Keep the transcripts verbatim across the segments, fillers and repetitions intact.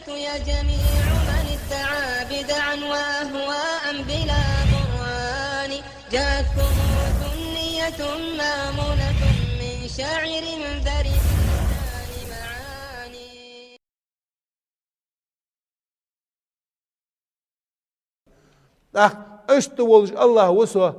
يا جميع من ادعى بدعا وأهواء بلا برهان، جاءتكم سنية مأمونة من شاعر ذري بلسان معاني. ТӀаккха иштта волаш АллахӀ ва со,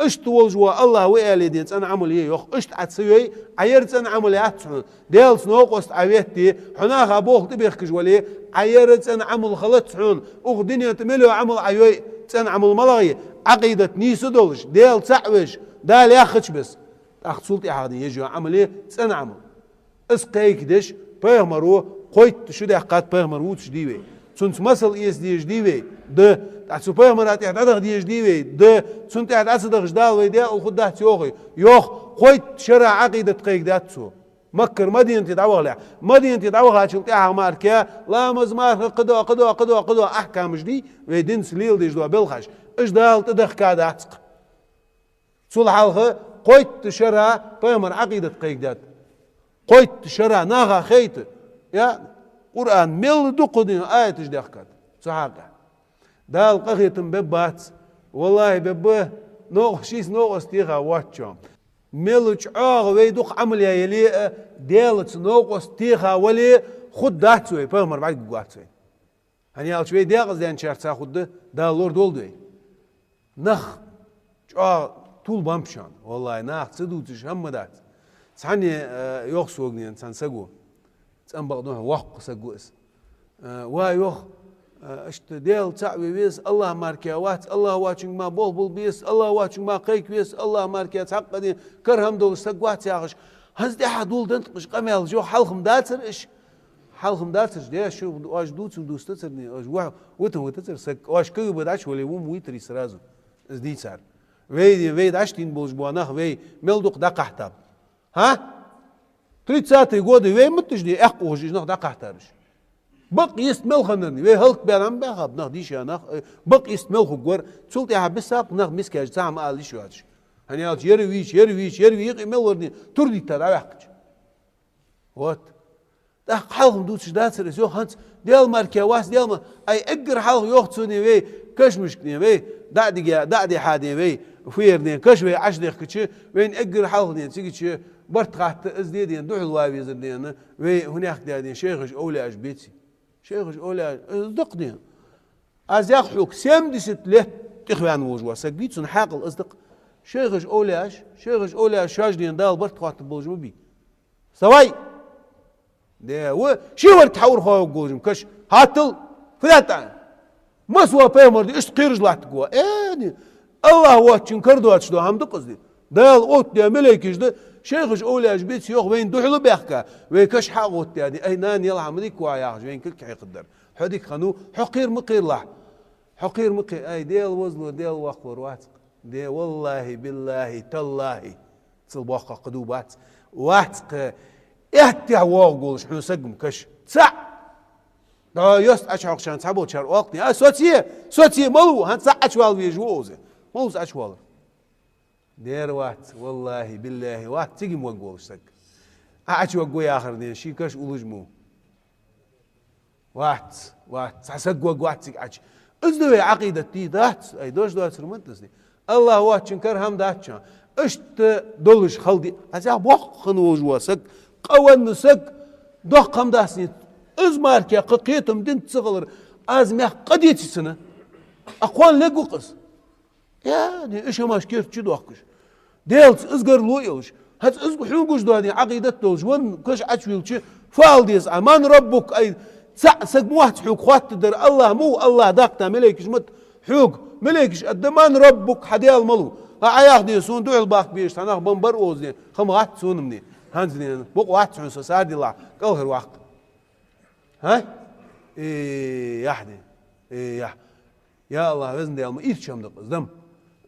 иштта волаш вола АллахӀ ва аьле, ден цӀена Ӏамал е, йоах, иштта Ӏа ца йой, Ӏа ер цӀена Ӏамал яц хьона. Даьлаца новкъост Ӏа ветте, хьо наха болх тӀабехкаш вале, Ӏа ер цӀена Ӏамал хилац хьона. Укх дунен тӀа мел йола Ӏамал Ӏа йой, цӀена Ӏамал малагӀа я? Ӏакъидат нийса долаш, Даьла цаӀ веш, Дала яхача беса. ТӀаккха цул тӀехьагӀа ден еш йола Ӏамал е цӀена Ӏамал. Из кхайкадеш, пайхамаро кхойтта шу даьккхад, пайхамар вувцаш дий вай? Цунца масал эца дезаш дий вай? Да. ТӀаккха цу пайхамара тӀехьа дӀадаха дезаш дий вай? Да. Цунна тӀехьа дӀа ца дахаш Дала вай даькъала хургдац йоахий? Йоах, кхойтта шера Ӏакъидат кхайкадаьд цо. Маккара Мадинате дӀавахалехь. Мадинате дӀавахачул тӀехьагӀа мара ламаз, марха, кхыдола, кхыдола, кхыдола, кхыдола ахькамаш дий вай динца леладеш дола белхаш. Уж Дала тӀадехкадац-кх. Цул хьалха кхойтта шера пайхамара Ӏакъидат кхайкадаьд. Кхойтта шера наха хайта. Я, Къуръан мел дукха ден аяташ даьхкад цу хьакъехьа. Дала къахетам бергбац. ВаллахӀи, бергба, новкъа-, шийца новкъост теха воацачоа. Мел чӀоагӀа вай дукха Ӏамал яь яле а, Даьлаца новкъост теха вале, хургдац вай пайхамар, бӀаргагургвац вай. ХӀана аьлча вай декъаза даьнначарца хургда, Дала лорадолда вай. Нах чӀоагӀа тувлабеннаб шоана. ВаллахӀи, наха ца дувцаш хӀама дац. Цхьанне, э, йоах сога, ден, цхьан саго. ЦӀена бакъда хьона, воккха саг ва из. Э, ва, йоах, э, иштта Даьла цаӀ ве веза, АллахӀ мара кхы вац, АллахӀ воацачунга мара болх бала беза, АллахӀ воацачунга мара кхайка веза, АллахӀ мара кхы цхьаккха, ден, карахӀама долаш саг вац яхаш. ХӀанз тӀехьа доладеннад-кх уж къамаьлаш, йоах, хьалха-м дацар уж. Хьалха-м дацар уж, деш, шу оаш дувцар дувцацар, ден, оаш ва-, витар витацар саг, оаш КГБ дӀачувале, вувцар сразу. Из дийцар. Вай, вай дӀачудийна болаш бола нах вай мел дукха дӀакхахьийтаб. ХӀа? Тридцатые годы вай метташ, ден, эккха ухаш уж нах дӀакхахьийтараш. Бакъ йист мел хиннар, вай хӀалакбаьннаб, баьхаб нах, дийша нах, э, бакъ йист мел хургвар, цул тӀехьа бисаб-кх нах мискаш, цхьа хӀама ала йиш йоацаш. ХӀана аьлча ер вийча, ер вийча, ер вийча, къе мел вар, ден, тур дитта дӀаваьккхача. Вот. ТӀаккха хьалха-м дувцаш дацар из, йоах, хӀанз Даьла мара кхы вац, Даьла ма-, ай, эггара хьалха, йоах цо, ден, вай кашамашка, ден, вай дӀа а дига, дӀа а дихьа, ден, вай фуйер, ден, каша вай Ӏочудехкача, вайна эггара хьалха, ден, цигача барт хатта из де, ден, духьал ва везар, ден, вай хӀанехк даь, ден, шайхаш, овлияаш беций. Шайхаш, овлияаш, из да-кх, ден. Аз ях хьога, семьдесят лет тӀехваьнна волаш вола саг вий, цун хьаькъал из да-кх. Шайхаш, овлияаш, шайхаш, овлияаш шоаш, ден, Дала барт хоаттаргболаш ма бий. Вставай! Де, ва, ши варг хьаур хьоюг гожим каш. Хаттал, фу даьд Ӏа? Масса вола пайхамар да иштта кхераш латтаргва? Э, ден, АллахӀ воацачун кара доацаш дола хӀама да-кх из, ден. Дала оттадаь малейкаш да, шайхаш, овлияаш беций, йоах, вайна духьала баьхка, вай каш хьа а оттадаь, ден. Ай, нана, ялхьа, ма дика ва яхаш, вайна кулг хьекхаргдар. Хьо дика хиннав, хьо кхер ма кхералахь. Хьо кхер ма кхе-, ай, Даьла везалу, Даьла воккхавар вац-кх. Де, валлахӀи, биллахӀи, таллахӀи, цул боккха кхы дув бац. Вац-кх, аьттехьа воагӀаргволаш хьона саг-м каш. ЦаӀ! ДӀо йост Ӏочухьокхачарна цхьаболчар оал-кх, ден: «А, соце, соце, малув, хӀанз цаӀ Ӏочувала везаш ва укхаза. Малув из Ӏочуваьлар?» Дера вац, валлахӀи, биллахӀи, вац цига-м варгволаш саг. Ӏа Ӏочуваргва яхар, ден, ший каш уллаш мо. Вац, вац, цхьа саг варгвац цига Ӏочу. Из да вай Ӏакъидат, дий, дац? Ай, дош доацар ма да из, ден. АллахӀ воацачун кара хӀама дац шоана. Иштта долаш хала дий. Аз ях, боккха хинна волаш вола саг, къа венна саг, доккха хӀама дац, ден. Из мара кхы кхетам динца ца хилар, аз мехка къа деций цунна? А кхоана лергва-кх из. Я, ден, уж хӀамаш керта чу доахкаш. Даьлаца из гаргало а йолаш. ХӀанз из хьона гуш дола, ден, Ӏакъидат долаш, венна каш Ӏочувилча, фу ала деза Ӏа? «من ربك؟» Ай, цаӀ саг ма вац хьога хоаттаргдар, АллахӀ ма ва, АллахӀ дахта малейкаш ма да хьога. Малейкаш аргда: «من ربك», хьа Даьла малув? Ӏа, Ӏа ях, ден, сона духьал бахка безаш цхьа нах беннабар укхаза, ден. Хам хац сона-м, ден. ХӀанз, ден, бокъо вац хьона со сардилахь кӀалхарваккха. ХӀа? Э, яхь, ден. Э, яхь. Я АллахӀ, Везан Даьла, ма ирча хӀама да-кх из, дам.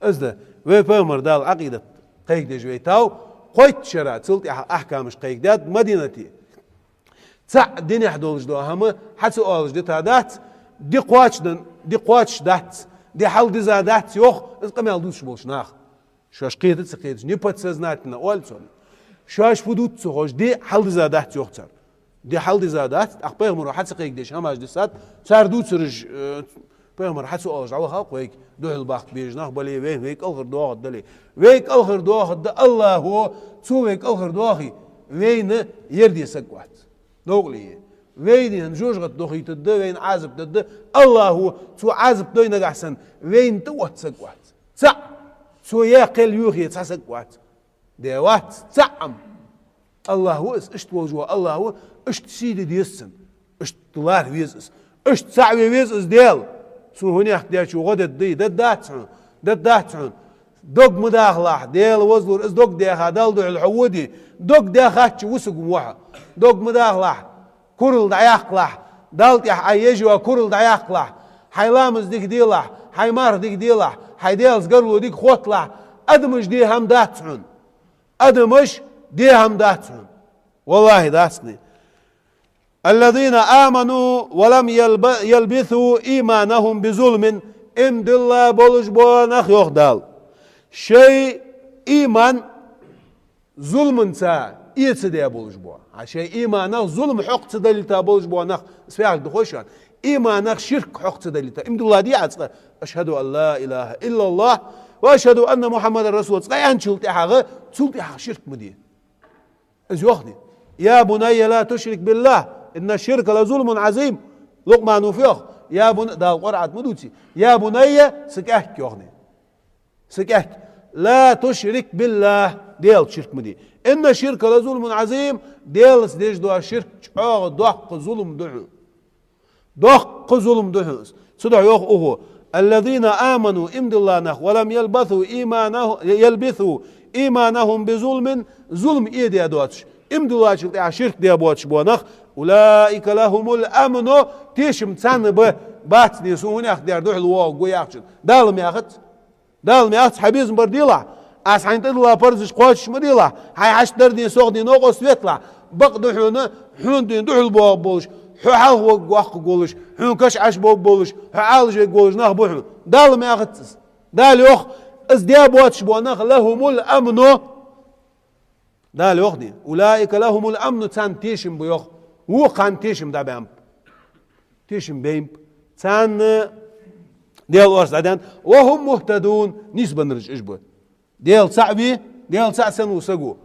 Из да, вай пайхамара Дала Ӏакъидат кхайкадеш вайтав, кхойтта шера, цул тӀехьа ахькамаш кхайкадаьд Мадинате. ЦаӀ динехь долаш дола хӀама хьа ца оалаш дита дац, ди кхоачаш дан-, ди кхоачаш дац, ди хьалдиза дац, йоах из къамаьл дувцаш болча наха. Шоаш кхета а ца кхеташ, неподсознательно оал цо. Шоаш фу дувц ца ховш, ди хьалдиза дац, йоах цар. Ди хьалдиза дац, тӀаккха пайхамаро хьа ца кхайкадеш хӀамаш дисад, цар дувцараш, э, пайхамар хьа ца оалаш дӀавахав-кх вайга, духьал бахка безаш нах бале, вай, вай кӀалхардоахаргдале. Вай кӀалхардоахаргда АллахӀо, цо вай кӀалхардоахе, вайна ер де саг вац. Новкъа ле. Вайна жожагӀате дохийтаргда, вайна Ӏазап дергда АллахӀо, цо Ӏазап дой нагахьа санна, вайна тӀаотта саг вац. ЦаӀ, цо яь кхел йохае цхьа саг вац. Де вац, цаӀ-м. АллахӀ ва из, иштта волаш вола АллахӀ ва, иштта сий де деза цунна, иштта лархӀа веза из, иштта цаӀ ве веза из Даьла. Сона хӀанехк дечо гӀо дергдий, дергдац хьона, дергдац хьона. Дог ма дахалахь, Даьла возалур, из дог даьха Далла духьал хьо воде, дог даьхача вусаргва хьо. Дог ма дахалахь, курал дӀаяккхалахь, Далла тӀехьа Ӏа еш йола курал дӀаяккхалахь, хьай ламаз дика делахь, хьай марха дика делахь, хьай Даьлаца гаргало дика хотталахь, адамаш де хӀама дац хьона. Адамаш де хӀама дац хьона. ВаллахӀи, дац хьона. الذين آمنوا ولم يلب-، يلبسوا إيمانهم بظلم. Иман дилла болаш бола нах, йоах Дала, шоай иман зуламаца эца даь болаш бола. А шоай иманах зулам хьокха ца далийта болаш бола нах, из фу яхилга да хой шоана? Иманах ширк хьокха ца далийта. Иман дилла дий Ӏа цкъа: أشهد أن لا إله إلا الله وأشهد أن محمدا رسول الله. Цкъа аьнначул тӀехьагӀа, цул тӀехьагӀа ширк ма де. Из йоах-кх: يا بني لا تشرك بالله إن الشرك لظلم عظيم. Лукъмано фу йоах? Я бун-, Дала Къуръан тӀа ма дувций: يا بني, са кӀаьнк, йоах-кх. Са кӀаьнк, لا تشرك بالله, Даьлаца ширк ма де. إن الشرك لظلم عظيم, Даьлаца деш дола ширк чӀоагӀа доккха зулам да хьона. Доккха зулам да хьона из. Цудухьа йоах укхо: الذين آمنوا, иман дилла нах, ولم يلبثوا إيمانه-، يلبثوا إيمانهم بظلم, зулам эца доацаш, иман диллачул тӀехьагӀа ширк де боацаш бола нах, أولئك لهم الأمن, тешам царна ба, бац, не, сона хӀанехк дер духьал воагӀаргва яхачун. Дала ма яхац. Дала ма яхац: хьай безам бар делахь, аз хьайна тӀадилла парзаш кхоачаш ма делахь, хьай хьашт дар ден, сох ден новкъост ветталахь, бакъ да хьона, хьона ден духьал боагӀаргболаш, хьо хьалхаваргвоаккхаргволаш, хьона каша Ӏаш боагӀаргболаш, хьо Ӏалашвергволаш нах ба хьона. Дала ма яхац из. Дала йоах, из де боацаш бола нах, لهم الأمن. Дала йоах-кх: أولئك لهم الأمن, царна тешам ба, йоах. Вокхарна тешам дӀабаьннаб. Тешам баьннаб. Царна Даьла орц дӀадаьннад. وهم مهتدون, нийсбеннараш уж ба. Даьла цаӀ ве, Даьла цаӀ санна ва саго.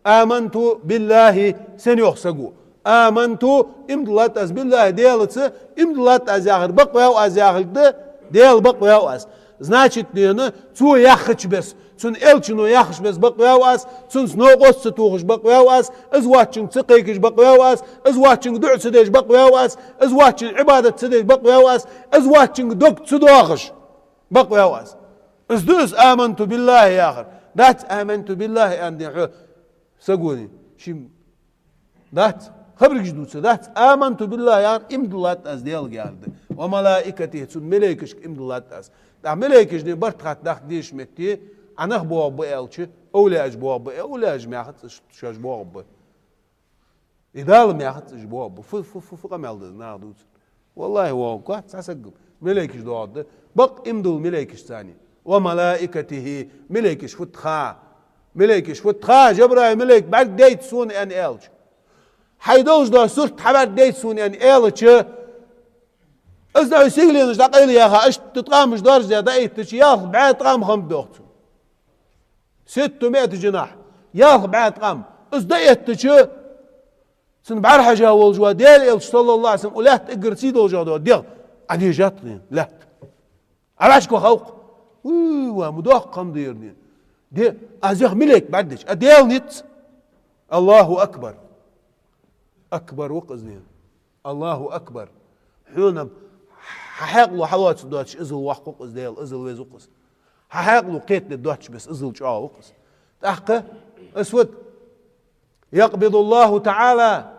آمنت بالله, сенна йоах саго? آمنت, иман диллад аз, بالله, Даьлаца, иман диллад аз яхар, бакъваьв аз яхилга да, Даьла бакъваьв аз. Значит, дена, цо яхача беса, цун элчано яхача беса бакъваьв аз, цунца новкъост ца тохаш бакъваьв аз, из воацачунга ца кхайкаш бакъваьв аз, из воацачунга дуӀа ца деш бакъваьв аз, из воацачунна Ӏибадат ца деш бакъваьв аз, из воацачунга дог ца доахаш бакъваьв аз. Из да из آمنت بالله яхар. Дац آمنت بالله аьнна, ден, хьо сагони шим Дац, хабаргаш дувцар дац. آمنت بالله яхар иман диллад аз Даьлага яхар да. وملائكته, цун малайкашка иман диллад аз. ТӀаккха малайкаш, ден, барт хатта дахка дезача метте, Ӏа нах боагӀаргба аьлча, овлияаш боагӀаргба, э, овлияаш ма яхац, уж шоаш боагӀаргба. Из Дала ма яхац, уж боагӀаргба. Фу, фу, фу, фу къамаьл да из наха дувцар? ВаллахӀи, воагӀаргвац цхьа саг. Малайкаш доагӀаргда. Бакъ иман дилла малайкаш цани. وملائكته, малайкаш фуд хьа? Малайкаш фуд хьа? Жабраил малайк бӀаргадайта сона аьнна аьлча, хьай долаш дола сурт хьабӀаргадайта сона аьнна аьлча, из да хьо сигаленаш дӀакъайла яьха, иштта ткъамаш доаржадаь дӀаэттача, ялх бӀаь ткъам хам доагӀа цун. ستمائة جناح, ялх бӀаь ткъам. Из дӀаэттача, цун бӀарахьежа волаш вола Даьла элча, صلى الله عليه وسلم, укх лаьтта эггара сий долаш дола дегӀ Ӏодежад-кх, ден, лаьтта. Ӏа вӀашка вахав-кх. Уй, ва, ма доккха хӀама да ер, ден. Де, аз йоах малайк бӀаргадайча, а Даьла низ. الله أكبر. أكبر ва-кх из, ден. الله أكبر. Хьона хьа хьаькъало хьалоаца доацаш иззал воккха ва-кх из Даьла, иззал веза ва-кх из. Хьа хьаькъало кхетаде доацаш беса иззал чӀоагӀа ва-кх из. ТӀаккха из фуд? يقبض الله تعالى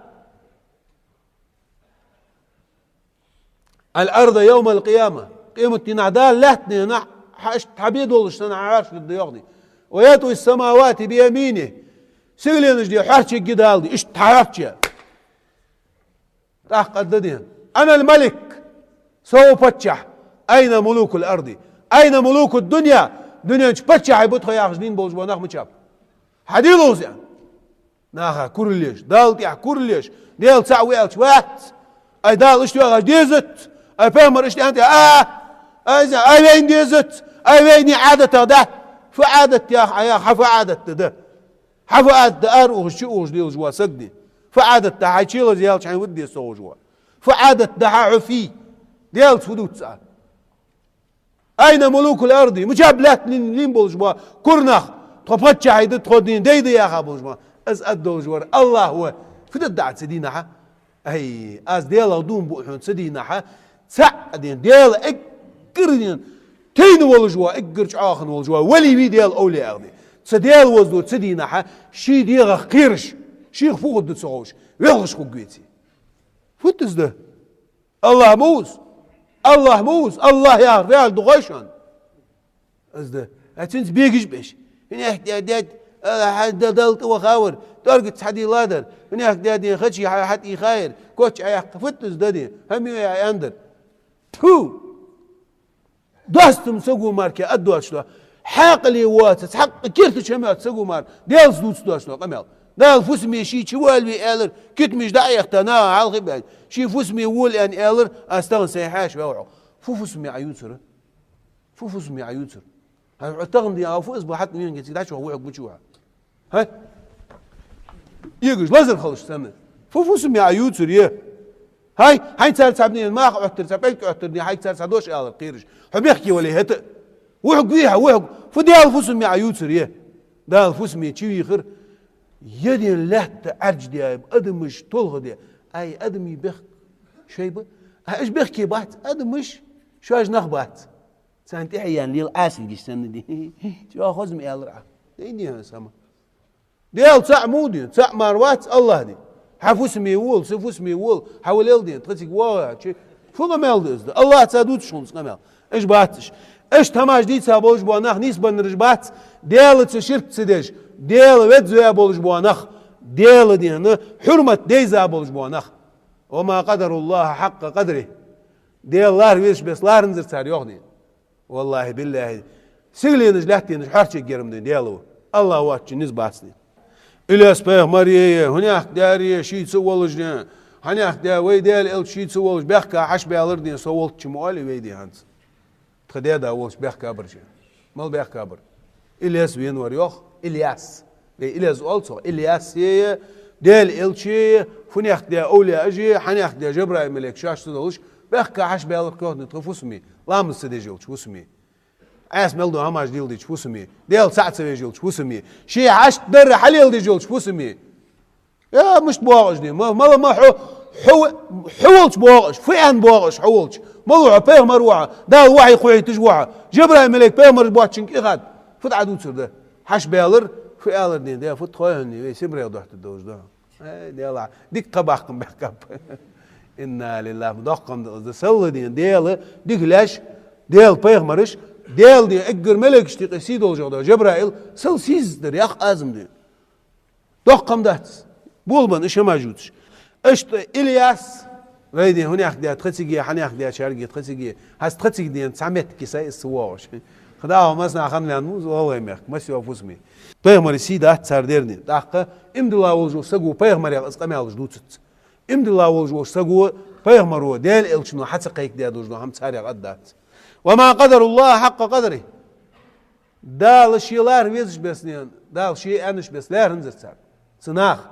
الأرض يوم القيامة. Къематдийнахьа Дала лаьтта, ден, хьа-, хьа-, хьабе долаш санна хьахьоарчадаргда, йоах, ден. ويطوي السماوات بيمينه. Сигаленаш, ден, хьоарчаергья Дала, ден, иштта хьахьоарчаяь. ТӀаккха аргда, ден: أنا الملك, со ва паччахь. أين ملوك الأرض؟ أين ملوك الدنيا؟ Дунен чу паччахьий ба тхо яхаш дийна болаш бола нах мичаб? Хьаде ловза, аьнна. Наха курал еш, Далла тӀехьа курал еш, Даьла цаӀ ва аьлча вац. Ай, Дала иштта йоагӀаш дезац, ай, пайхамара иштта аьннад, а, ай, зе, ай, вайна дезац, ай, вайна Ӏадатах да. Фу Ӏадат да яха, а, яха, хьа фу Ӏадат да, да? Хьа фу Ӏадат да ара ухаш, чу ухаш лелаш вола саг, дий? Фу Ӏадат да хьа, хьай чу лаза яьлча хьайна вуд деза со ховш вола? Фу Ӏадат да хьа, хьо фий? Даьлаца фу дувц Ӏа? أين ملوك الأرض؟ Мичаб лаьтта лийна, лийна болаш бола кура нах? Тхо паччахьий да, тхо дийна дай да яха болаш бола. Из аргдолаш вар АллахӀ ва. Фу дергда Ӏа цу дийнахьа? Ай, аз Даьлах дув буъ хьона цу дийнахьа. ЦаӀ дийна, Даьла эггара дийна тайна волаш вола, эггара чӀоагӀа волаш вола вали вий, Даьла овлияъ дий. Цу Даьла воздора цу дийнахьа ший дегӀах кхераш, шийх фу хургда ца ховш, велхаш хургвеций? Фу да из да? АллахӀ ма ва из. АллахӀ ма ва из. АллахӀ яхар фу яхар дувц хой шоана? Из да. А цунца бегаш беш. ХӀанех даьд, даьд, а, хьа да-, Далла тӀаваха вар, тӀоргаца хьадийла дар. ХӀанех даьд, ден хачи хьа-, хьатӀехайр, коч Ӏаяккха, фу да из да, ден? ХӀама ю Ӏа аьннадар? Тьфу! Доастам саго мара кхы аргдоацаш да. Хьаькъале воацаш, хьакъ кертача хӀама йоацаш саго мара Даьлаца дувцаш доацаш да къамаьл. Дала фусаме ший чу воалаве аьлар, китамаш дӀа а яхийтта, наха хьалха а баьнна. Ший фусаме вола аьнна аьлар, аз тахан сай хьаьша ваьв хьо. Фу фусаме Ӏа ювцар? Фу фусаме Ӏа ювцар? ХӀанз хьо тахан дий, а фу из ба хьатӀавена гециг дӀачу вахь, вухьаг мича ва хьо? ХӀай? Эгаш лазар хилаш санна. Фу фусаме Ӏа ювцар, е? ХӀай, хьайна цар цхьа бнен маха Ӏоттар, цхьа пӀелг Ӏоттар, дий, хьайга цар цхьа дош алар кхераш. Хьо бехке вале хӀаьта а. Вухьаг вий хьо, вухьаг. Фу Даьла фусаме Ӏа ювцар, е? Дала фусаме чу вийхар, е ден лаьтта Ӏаржде, адамаш толхаде. Ай, адамий бехк шоай ба? А уж бехке бац, адамаш шоаш нах бац. Царна тӀехьа яьнна лела Ӏасилгаш санна, дий. ЧӀоагӀа хоза ма аьлар Ӏа. Дай, дий, хӀанз хӀама. Даьла цаӀ ма ва, дий, цаӀ мара вац АллахӀ, дий. Хьа фусаме вола, са фусаме вола, хьа валел, дий, тха цига воагӀа, чи. Фу къамаьл да из да? АллахӀаца дувцаш хул из къамаьл. Уж бац уж. Иштта хӀамаш дийца болаш бола нах нийсбеннараш бац, Даьлаца ширк ца деш, Даьла веза ваь болаш бола нах, Даьла, дий хьона, хьурмат дайза болаш бола нах. وما قدروا الله حق قدره. Даьла ларвеш бесса лархӀанзар цар, йоах, дий. ВаллахӀи, биллахӀи, сигаленаш, лаьттанаш хьоарчаергья, дий, Даьла ва. АллахӀ воацачоа низ бац, дий. Илес-пайхамар е, хӀанех даьр е, шийца волаш, дий, хӀанех даь вай Даьла элча шийца волаш, бехка хьачубаьлар, дий, со волча ма оалий вай, дий, хӀанз. Тха даь-да волча бехка бар ший. Мала бехка бар? Илес венавар, йоах, Ильяс. Вай Илес оал цох, Ильяс е, Даьла элча е, хӀанех даь овлияаш е, хӀанех даь Жабраил малейк шоашца долаш, бехка хьачубаьлар, йоах, дий, тха фусаме, ламаз ца деш йолча фусаме. Ӏаьса мел дола хӀамаш леладеча фусаме, Даьла цаӀ ца веш йолча фусаме, ший хьашт дар хьалеладеш йолча фусаме. Е, мишта боагӀаш, дий, ма-, мала ма хьо, хьо, хьо волча боагӀаш, фу аьнна боагӀаш хьо волча? Мала ва хьо, пайхамар ва хьо, Дала вахьи кхухьийташ ва хьо, Жабраил малейк пайхамараш боацачунга кӀи хад, фу да Ӏа дувцар да? Хьачубаьлар, фу аьлар, дий, де, фу тхой хьона, вай Сибрех доттаргдолаш да. Э, Даьла, дика кхаъ баккха бехкаб. Инна лиллахӀ, доккха хӀама да из да, сел, дий, Даьла дика лаьш, Даьла пайхамараш, Даьла, дий, эггара малейкашта юкъе сий долаш дола Жабраил, сел сийзадар, яха Ӏазам, дий. Доккха хӀама дац. Болабенна уж хӀамаш ювцаш. Иштта Ильяс, вай, дий, хӀанех даь тха цига, хӀанех даь шоайга тха цига, хӀанз тха цига, дий, цхьа меттиг сай из ца воагӀаш. Кхы дӀахо массанахьа хиннаваьннав из гӀалгӀай мехка, массайолча фусаме. Пайхамара сий дац цар дер, дий. ТӀаккха иман дилла волаш вола саго пайхамарех из къамаьлаш дувцац. Иман дилла волаш волча саго пайхамаро, Даьла элчано хьа ца кхайкадаь долаш дола хӀама царех аргдац. وما قدروا الله حق قدره. Дала ше лархӀа везаш бесса, дий, Дала ше аьннача бесса лархӀанзар цар, цу наха.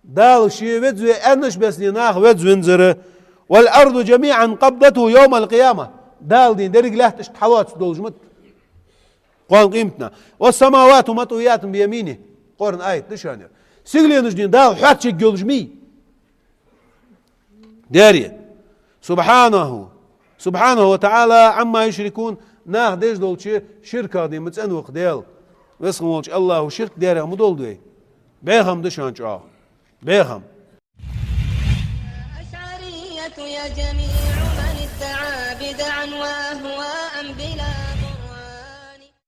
Дала ше веза ве аьннача бесса, дий, наха веза вензар. والأرض جميعا قبضته يوم القيامة. Дала, дий, деррига лаьтта иштта хьалоаца долаш ма да кхоана къематдийнахьа. والسماوات مطويات بيمينه. Къуръан аят да шоана ер. Сигаленаш, дий, Дала хьоарчаергйолаш ма йий. Дера. سبحانه، سبحانه وتعالى عما يشركون. Наха деш долча ширках, дий, ма цӀена ва-кх Даьла. Веза хинна волча АллахӀа ширк дерех ма долда вай. БӀеха хӀама да шоана чӀоагӀа. БӀеха хӀама. أشعرية يا جميع من ادعى بدعا وأهواء بلا